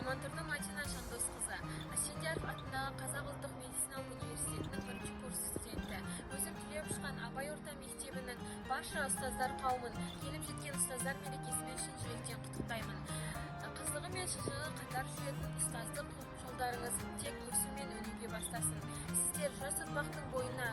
Амантұрды Мадина Жандосқызы, Асфендияров атындағы Қазақ ұлттық медициналық университетінің бірінші курс студенті. Өзім түлеп ұшқан Абай орта мектебінің барша ұстаздар қауымын келіп жеткен ұстаздар мерекесімен шын жүректен құттықтаймын. Қызығы мен шыжығы қатар жүретін ұстаздық жолдарыңыз тек өсу мен өнуге бастасын. Сіздер жас ұрпақтың бойына,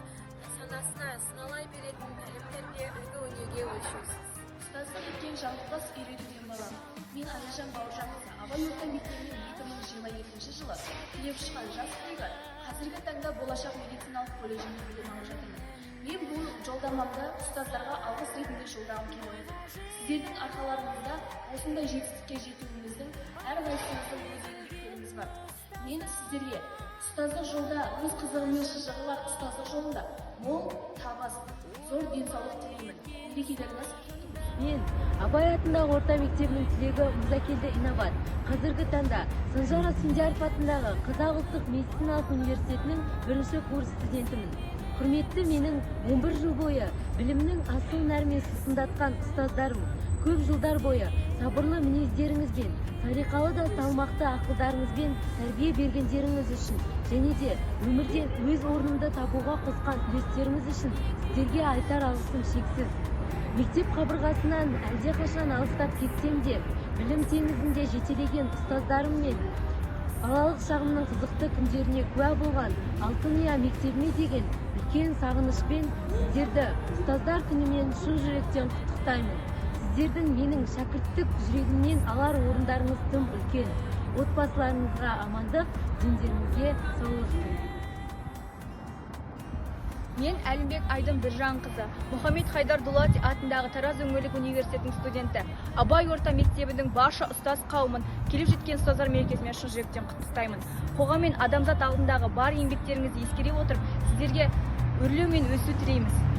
санасына сыналай беретін тәлім тәрбие, үлгі өнеге өлшеусіз. Ұстаздық еткен жалықпас үйретуден балам. Мен, Аяжан Бауыржанқызы, Абай орта мектебінен 2022 жылы түлеп ұшқан жас түлегі, қазіргі таңда Болашақ медициналық колледжінде білім алып жатырмын. Мен бұл жолдамамды ұстаздарға алғыс ретінде жолдағым келіп отыр. Сіздердің арқаларыңызда осындай жетістікке жетуіміздің, әрқайсымыздың өз еңбектеріміз бар. Мен сіздерге ұстаздық жолда, өз қызығы мен шыжығы бар ұстаздық жолында мол табыс, зор денсаулық тілеймін. Мерекелеріңіз құтты болсын! Мен, Абай атындағы орта мектебінің түлегі Мырзакелді Инабат, қазіргі таңда Санжар Асфендияров атындағы Қазақ ұлттық медициналық университетінің бірінші курс студентімін. Құрметті менің 11 жыл бойы білімнің асыл нәрімен сусындатқан ұстаздарым, көп жылдар бойы сабырлы мінездеріңізбен, салиқалы да салмақты ақылдарыңызбен тәрбие бергендеріңіз үшін және де өмірден өз орнымды табуға қосқан үлестеріңіз үшін сіздерге айтар алғысым шексіз. Мектеп қабырғасынан әлдеқашан алыстап кетсем де, білім теңізінде жетелеген ұстаздарым мен балалық шағымның қызықты күндеріне куә болған алтын ұя мектебіме деген үлкен сағынышпен сіздерді ұстаздар күнімен шын жүректен құттықтаймын. Сіздердің менің шәкірттік жүрегімнен алар орындарыңыз тым үлкен. Отбасыларыңызға амандық, дендеріңізге саулық тілеймін. Мен, Әлімбек Айдын Біржанқызы, Мұхаммед Хайдар Дулати атындағы Тараз өңірлік университетінің студенті, Абай орта мектебінің барша ұстаз қауымын келіп жеткен ұстаздар мерекесімен шын жүректен құттықтаймын. Қоғам мен адамзат алдындағы бар еңбектеріңізді ескере отырып, сіздерге өрлеу мен өсу тілейміз.